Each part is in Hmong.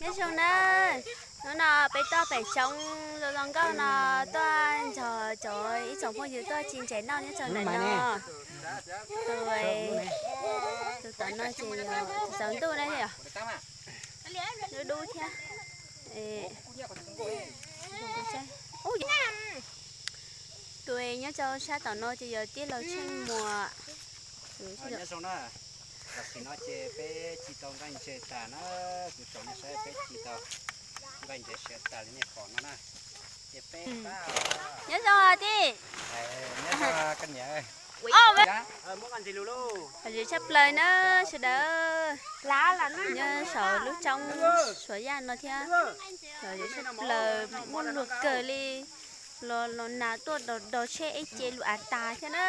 Nyob zoo na, hnub no peb tuaj pem tsoob zoo zoo nkauj no, tuaj nrog cov ib tsoom phooj ywg tuaj tsis ntses noj nyob rau ntawm no. Tus tom no ces yog tus tsaus ntuj na, yog dub dub thiab. Tus nyob rau sab tom no ces yog tij laug Tsheej Muas. Nyob zoo na, tam sim no ces peb ci tau nqaij ntses tas na, kuv tsom nej saib peb ci tau nqaij ntses siav tas li nej pom no na. Ces peb nyob zoo tij. Nyob zoo koj niam. Lom zem tshaj plaws na sawv daws, nyob saum lub roob Suav Yaj no thiab. Lom zem tshaj plaws, muaj luag kawg li. Los los nas tuaj do do tsheb ib ce lus av tas thiab na.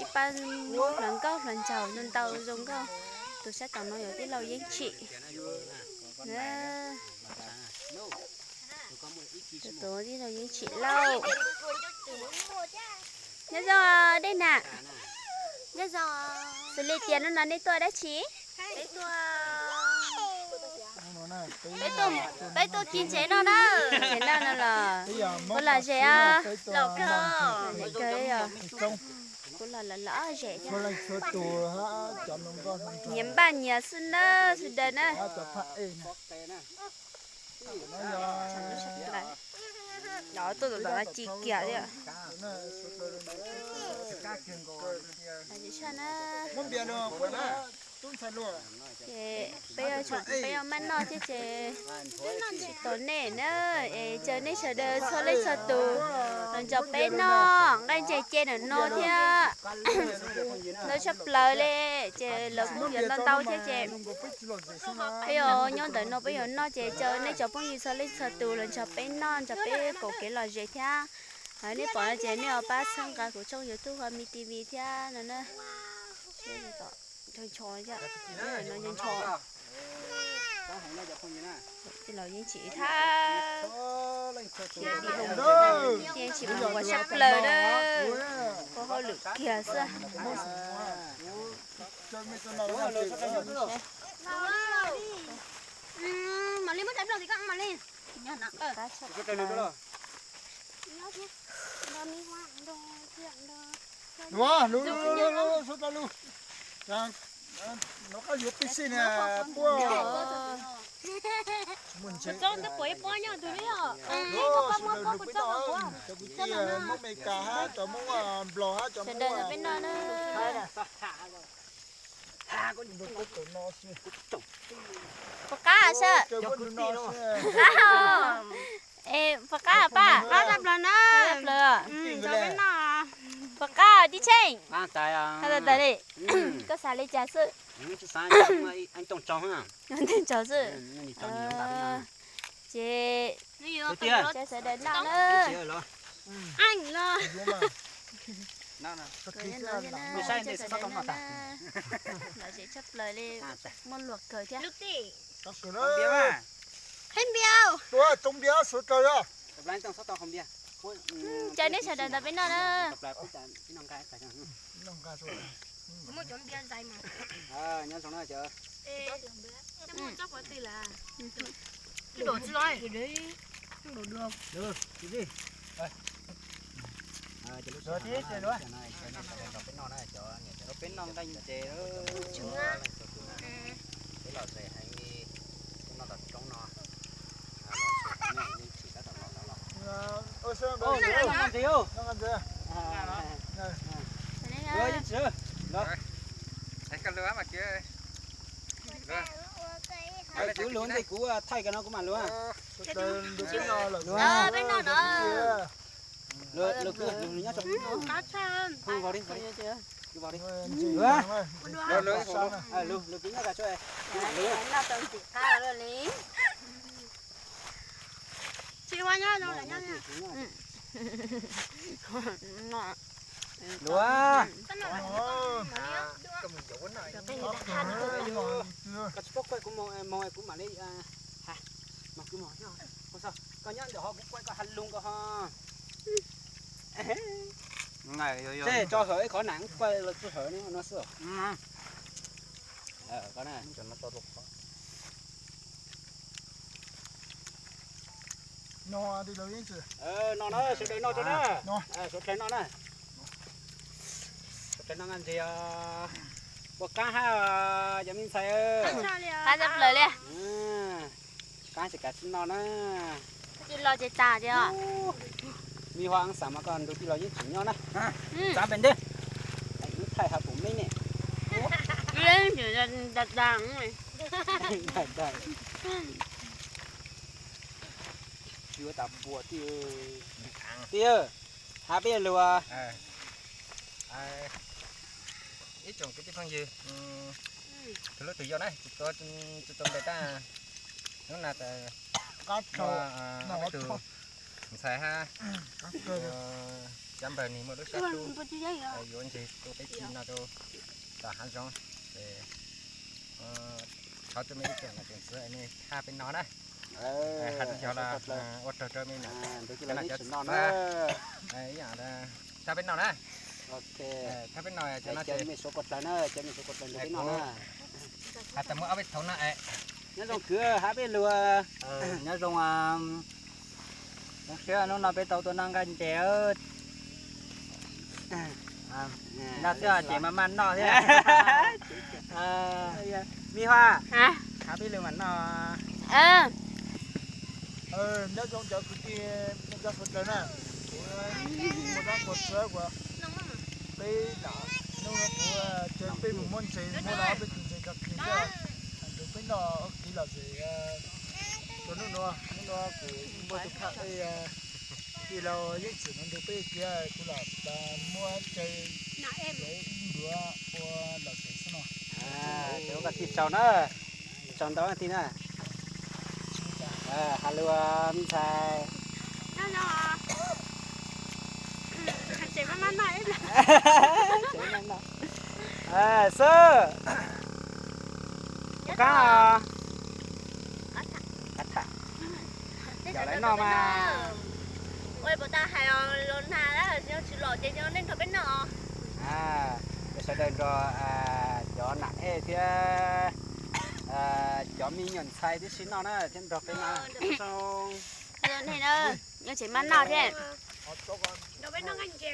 Ib pab hluas nkauj hluas nraug ntau ntau zoo nkauj. Tus sab tom no yog tij laug Yeeb Tsim. Tus tij laug Yeeb Tsim lauj. Nyob zoo dej na. Xws li tias hnub no nej tuaj dab tsi? Peb tuaj ci ntses noj na. Ntses noj no los kuv lom zem os. Lom kawg os. Kuv los lom lom zem thiab. Nyias npaj nyias xwb na, sawv daws na. Tuaj tom no ci kiag thiab. Ces peb yuav tsum peb yuav maj noj thiab ces tsis tos nej na. Es caw nej sawv daws txhua leej txhua tus los nrog peb noj nqaij ntses ce ntawm no thiab. Ntau tshaj plaws li, ces lawv kuj yuav ntau ntau thiab ces peb yuav nyob ntawm no peb yuav noj ces caw nej cov phooj ywg txhua leej txhua tus los nrog peb noj nrog peb koom kev lom zem thiab. Nej pom no ces nej ho pab txhawb nqa kuv tshooj YouTube Ho Mi T V thiab no na. Ncho ncho, ncho ncho. Tij laug Yeeb Tsim thab, Yeeb Tsim mas ua tshaj plaws na, ua hauj lwm kiag xwb. Sawv daws peb noj na. Puas qab sir? Es puas qab paj? Qab tshaj plaws na. Puas qab tij Tsheej? Tas tas li, koj xav li cas xwb? Tsaug xwb. Ces sawv daws noj na. Lom zem tshaj plaws li, muaj luag kawg thiab. Qhib npias. Caw nej sawv daws nrog peb noj na. Peb noj nqaij ntses, peb lom zem heev li, hnub no tom roob no. Kuv luag ntej kuv thaij ko no kuv mam luag. Peb noj no. Luag, luag kwv, luag nyob tso. Luag, luag kwv nyob tso. Noj tau ntxim qab li. Tsis ua nyob zoo lawm nyob. Luag. Koj tsis paub kuv moog, moog kuv mam li has. Mas kuv moog, koj nyob ntawm ho kuv kuaj koj has lug ko ho. Tso hawm ib qhov nam kuaj los txug hawm no xwb. Koj na. Tus No, sawv daws noj rau na. Sawv daws noj na. Sawv daws noj nqaij ntses os. Ua qaab hab cov me ntxhais. Qaab tshaj plaws li. Qaab tsis kav tsij noj na. Tij laug ces tas tias. Me Huab, xav mas koj nrug tij laug yeej tseem nyob na. Txav pem ntej. Lub thaij hab pum meb ne. Tsis ua tas puas tij. Tij, hab peb lug ib tsoom kwv tij phooj ywg, tus lub twg yog na, tsis tau npe tab. Hnub no tas peb tus ntxhais hab cov npawg nwg muaj lub sab hlub, yuav ntses tua peb ci no rau tom hav zoov. Thov tus me ib tsoom niam tsoom txiv mej thaj peb no na. Has tas yog los ua raug rau mej no, cov no cov txiv ib yaam thaj peb no na. Thaj peb no cov no ces has tas muaj ob peb thaum no es. Nyob zoo kwv, hab peb lug. Nyob zoo. Zoo siab hnub no peb tau tuaj noj nqaij ntses. Noj xwb ces maj maj noj thiab. Me Huab, hab peb lug mam noj. Nyob zoo cov kwv tij, nyob zoo sawv daws na. Kuv ua dab qhuas txhua kuv peb tam hnub no kuv caw peb mus muab ntses, muab los peb tus ntses kawg kiag thiab. Nrug peb noj kiv los xwb. Rau hnub no, hnub no kuv muaj tus phaj ej tij laug Yeej Txwm no nrug peb kiag, kuv los muab caw ib ntuav ua los xwb no. Tij laug na, tsaug ntau tij na. Has lug me ntxhais. Xwb. Ua qaab. Yog lawv noj mas. Ua puas tas hais los nag, yog tsis los ces yog nej nrog peb noj. Sawv daws nrog cov nam ej thiab cov me nyuam ntxhais tib si noj na thiab nrog peb noj. Nrog peb noj nqaij ntses.